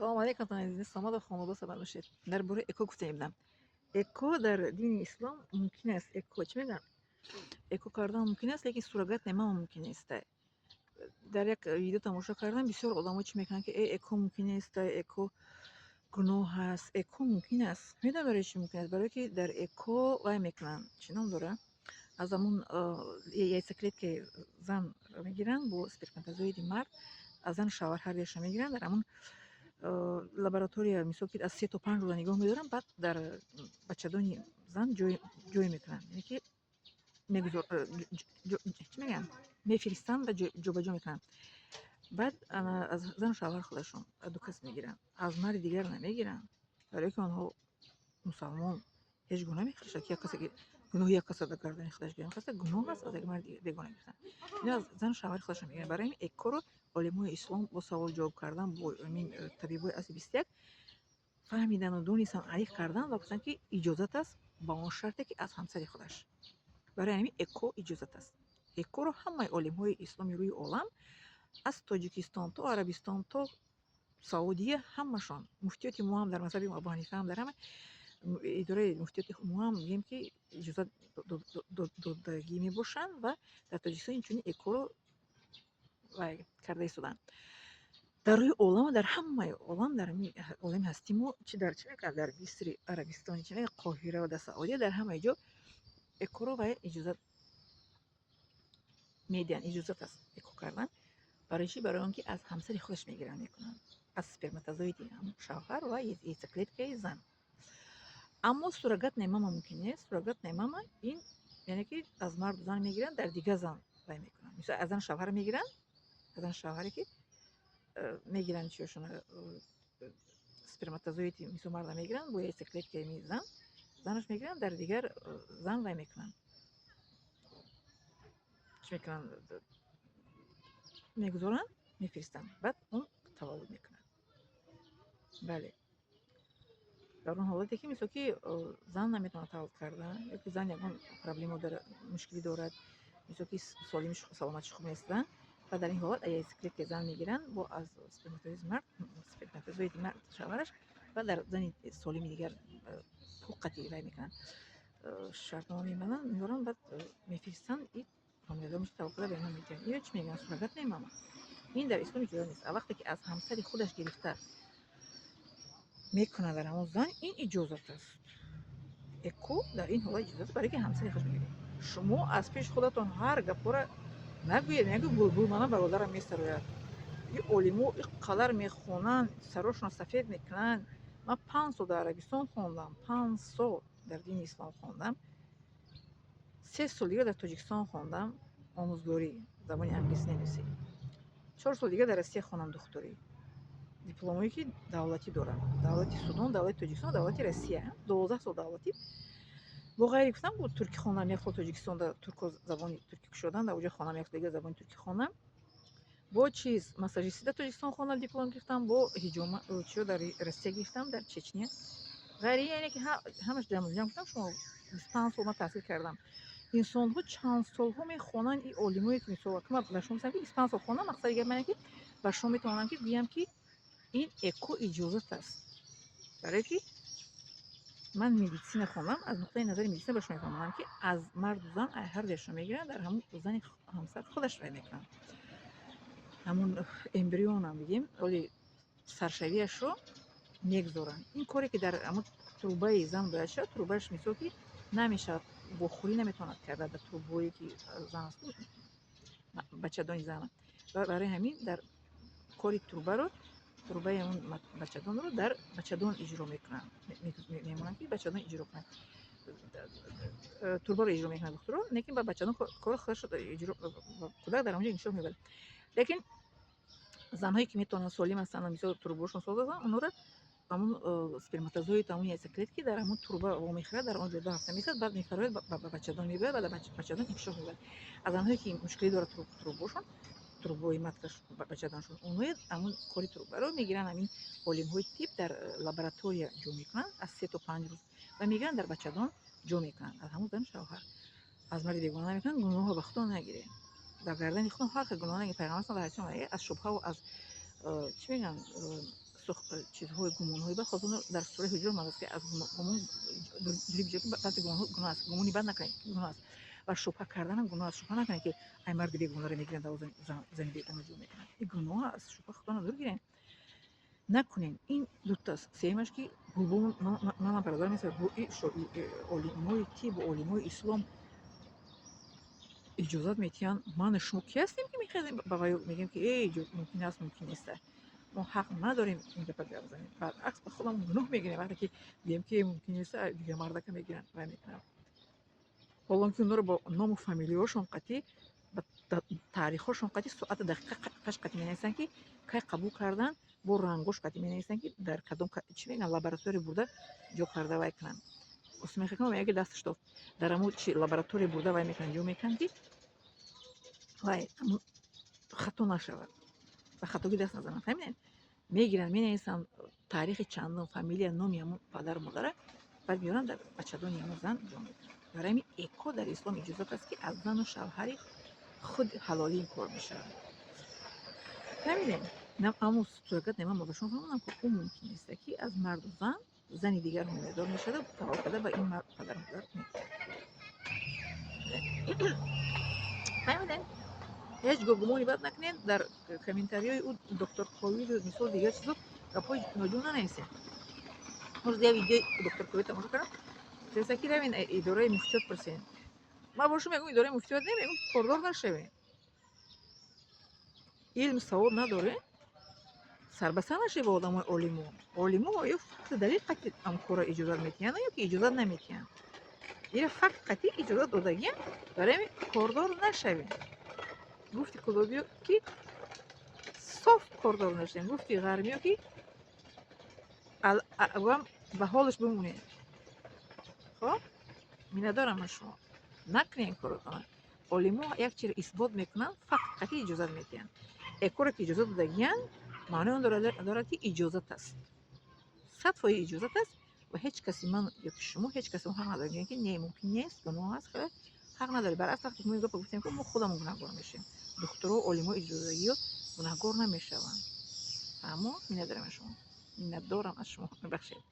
Салом алейкум, азиз Самадов, хонавода сабар бошед. Дар бораи ЭКО гуфта будам. ЭКО дар дини ислом мумкин аст. ЭКО чӣ мегӯям? ЭКО кардан мумкин аст, лекин суррогатная мама мумкин нест. Дар як видео тамошо кардам, бисёр одамо чӣ мекунанд, ки ЭКО мумкин нест, ЭКО гуноҳ аст. ЭКО мумкин аст. Медонам, барои чӣ мумкин аст? Барое ки дар ЭКО вай мекунанд. Чӣ ном дорад? Аз ҳамун яйцеклеткаи зан мегиранд бо сперматозоиди мард, аз зану шавҳар ҳар дуяшро мегиранд, дар ҳамун лаборатория, мисол, ки аз 3 то 5 рӯза нигоҳ медоранд, баъд дар бачадони зан ҷой мекунанд, яъне ки мегузор, чӣ мегӯянд, мефиристанд ва ҷобаҷо мекунанд. Баъд аз зану шавҳар худашон ду кас мегиранд, аз марди дигар намегиранд, барое ки онҳо мусалмон ҳеҷ гуноҳ намехӯрад, ки як касе гуноҳи як каса дар гардани худаш гиранд. Каса гуноҳ аст аз як марди бегона гирифтан. Ино аз зану шавҳари худашон мегиранд. Барои ҳамин ЭКОро олимои ислом бо савол ҷавоб кардан бо ҳамин табибои асри 21 фаҳмидану донистан, аниқ кардан ва гуфтанд, ки иҷозат аст, ба он шарте ки аз ҳамсари худаш. Барои ҳамин ЭКО иҷозат аст. ЭКОро ҳамаи олимҳои исломи рӯи олам, аз Тоҷикистон то Арабистон то Саудия, ҳамашон, муфтиёти мо ҳам, дар мазҳаби Абу Ҳанифа ҳам, дар ҳама идораи муфтиёти мо ҳам мегӯем, ки иҷозат додагӣ мебошанд ва дар Тоҷикистон инчунин ЭКОро вай карда истоданд. Дар рӯи олам, дар ҳамаи олам, дар ҳамин олами ҳастӣ мо, чи дар, чӣ мегӯяд, дар Мисри, Арабистони, чӣ мегӯяд, Қоҳира ва дар Саудия, дар ҳамаи ҷо ЭКОро вай иҷозат медиҳанд, иҷозат аст ЭКО кардан. Барои чӣ? Барои он ки аз ҳамсари худаш мегиранд, мекунанд, аз сперматозоиди шавҳар ва яйцеклеткаи зан. Аммо суррогатная мама мумкин нест. Суррогатная мама ин яъне ки аз марду зан мегиранд, дар дигар зан вай мекунанд. Мисол, аз зану шавҳар мегиранд, аз зану шавҳаре ки мегиранд, чиёшона, сперматозоиди, мисол, марда мегиранд бо яйцеклеткаи зан, занаш мегиранд, дар дигар зан вай мекунанд, чӣ мекунанд, мегузоранд, мефиристанд, баъд он таваллуд мекунад. Бале, дар он ҳолате ки, мисол, ки зан наметавонад таваллуд карда ё ки зан ягон проблема дорад, мушкилӣ дорад, мисол, ки солимиш, саломатиш хуб нест, ва дар ин ҳолат яйцеклеткаи зан мегиранд бо аз сперматозоиди мард, сперматозоиди мард, шавҳараш, ва дар зани солими дигар ҳуққати вай мекунанд, шартнома мебанданд, меоранд, баъд мефиристанд и ҳомиладор мешавад, таваллуд карда ба инҳо медиҳанд. Иро чӣ мегӯянд? Суррогатная мама. Ин дар ислом иҷозат нест. А вақте ки аз ҳамсари худаш гирифта мекунад дар ҳамон зан, ин иҷозат аст. ЭКО дар ин ҳолат иҷозат аст, барое ки ҳамсари худ мегиред. Шумо аз пеши худатон ҳар гапҳоро нагӯед, нагӯ булбул мана бародарам месарояд. И олимо ин қадар мехонанд, сарошонро сафед мекунанд. Ман 5 сол дар Арабистон хондам, 5 сол дар дини ислом хондам, 3 сол дигар дар Тоҷикистон хондам омӯзгорӣ, забони англисӣ, немисӣ, 4 сол дигар дар Россия хондам духтурӣ. Дипломое ки давлатӣ дорам: давлати Судон, давлати Тоҷикистон, давлати Россия, 12 сол давлатӣ. Бо ғайри гуфтам, бо туркӣ хондам як сол Тоҷикистонда, турко забони туркӣ кушодан, дар оҷа хондам, як сол дигар забони туркӣ хондам. Бо чиз, массажистӣ дар Тоҷикистон хондам, диплом гирифтам, бо ҳиҷома чиё дар Россия гирифтам, дар Чечня. Ғайри яъне ки ҳамаш ҷамъ гуфтам, шумо 25 сол ман таҳсил кардам. Инсонҳо чанд солҳо мехонанд, и олимое ки, мисол, ман ба шумо гуфтам, ки 25 сол хондам, мақсади гап ман ки ба шумо метавонам ки гӯям, ки ин ЭКО иҷозат аст, барое ки ман медицина хондам. Аз нуқтаи назари медицина ба шумо мефаҳмонам, ки аз марду зан ҳар дуяшро мегиранд, дар ҳамун зани ҳамсар худаш вай мекунанд, ҳамун эмбрионам бигем, оли саршавиашро мегузоранд. Ин коре ки дар ҳамун трубаи зан бояд шавад, трубааш, мисол, ки намешавад, бохӯрӣ наметавонад карда дар трубое ки зан аст, бачадони зан. Барои ҳамин дар кори трубаро, трубаи ҳамун бачадонро дар бачадон иҷро мекунанд, мемонанд, ки бачадон иҷро кунанд, трубаро иҷро мекунанд духтуро, лекин ба бачадон кори худаш иҷро, кӯдак дар ҳамонҷо инкишоф меёбад. Лекин занҳое ки метавонанд, солим ҳастанд, мисол, трубошон соз ҳастанд, онҳоро ҳамун сперматозоид, ҳамун яйцеклетки дар ҳамун труба вомехӯрад, дар он ҷо 2 ҳафта месад, баъд мефарояд, ба бачадон мебояд ва дар бачадон инкишоф меёбад. Аз занҳое ки мушкилӣ дорад трубошон, трубои маткаш, бачадоншон, онҳое ҳамун кори трубаро мегиранд, ҳамин олимҳои тиб дар лаборатория ҷо мекунанд аз 3 то 5 рӯз ва мегиранд, дар бачадон ҷо мекунанд аз ҳамун зани шавҳар. Аз марди бегона намекунанд. Гуноҳро ба худо нагиред, дар гардани худо ҳар хел гуноҳ нагиред. Пайғамбар дар ҳадис омада, аз шубҳаву аз чӣ мегӯянд, Чизҳои гумонҳои бад худатонро, дар сураи Ҳуҷурот омадааст, ки аз гумон дурӣ биҷӯед, ки баъзе гумонҳо гуноҳ аст. Гумони бад накунед, гуноҳ аст. Ва шубҳа карданам гуноҳ аст. Шубҳа накунед, ки ай марди бегонаро мегиранд, зани бегона ҷӯ мекунанд. Ин гуноҳ аст. Шубҳа худатонро дур гиред, накунед. Ин дутааст. Сеюмаш, ки ман бародарам, олимои тибу олимои ислом иҷозат медиҳанд, ману шумо ки ҳастем, ки мехезем ба вай мегӯем, ки э, мумкин аст, мумкин нест? Мо ҳақ надорем ин гапа гап занем. Баръакс, ба худамон гуноҳ мегирем, вақте ки гӯем, ки мумкин нест, дигар мардака мегиранд, вай мекунанд. Ҳолон ки онҳоро бо ному фамилияҳошон қатъӣ, ба таърихҳошон қатъӣ, соату дақиқаш қатъӣ менависанд, ки кай қабул кардан, бо рангош қатъӣ менависанд, ки дар кадом, чӣ мегӯянд, лаборатория бурда ҷо карда вай кунанд. Осмехакама мега, ки дасташ тофт дар ҳамун чи лаборатория бурда вай мекунанд, ҷо мекунанд, ки вай хато нашавад, ба хатогӣ даст назананд. Фаҳмидед? Мегиранд, менависанд таърихи чандум, фамилия, номи ҳамун падару модара, баъд меоранд, дар бачадони ҳамун зан ҷо мекунанд. Барои ҳамин ЭКО дар ислом иҷозат аст, ки аз зану шавҳари худ ҳалолӣ ин кор мешавад. Фаҳмидем? Аммо сурагат нема, ма ба шумо фаҳмонам, ки ӯ мумкин нест, ки аз марду зан зани дигар ҳомиладор мешавад, таваллуд карда ба ин мард, падару модар метиҳад. Фаҳмидем? Ҳеҷ гоҳ гумони бад накунед. Дар комментариҳои ӯ, доктор Ковиду мисол, дигар чизо, гапҳои ноҷур нанависед. Может, я видеои доктор Ковид тамошо кардам, ки равен идораи муфтиёт пурсен. Ман бо шумо мегӯм, идораи муфтиёт не, мегӯм, кордор нашавем. Илм савод надорем, сарбаса нашед ба одамои олимо. Олимо ё факту далил қатъи ам корро иҷозат медиҳанд, ё ки иҷозат намедиҳанд. Ира факт қатъи иҷозат додагиям, барои ҳамин кордор нашавем. Гуфти кулобиё, ки соф кордор нашавем, гуфти ғармиё, ки ба ҳолаш бимонед. Хоб, миннатдорам аз шумо. Накунед коротона. Олимо як чиро исбот мекунанд, факт қатъи иҷозат медиҳанд. ЭКО ро ки иҷозат додагиянд, маънои он дорад, ки иҷозат аст, 100% иҷозат аст. Ва ҳеҷ каси, ман ёки шумо, ҳеҷ касе ҳақ надорем гӯем, ки не, мумкин нест, гуноҳ аст. Хеле ҳақ надорем. Баръакс, вақте ки мо ин гапро гуфтем, ки мо худамон гунаҳгор мешавем. Духтуро, олимо иҷозатдагиё гунаҳгор намешаванд. Фаҳмо? Миннатдорам аз шумо, миннатдорам аз шумо, мебахшед.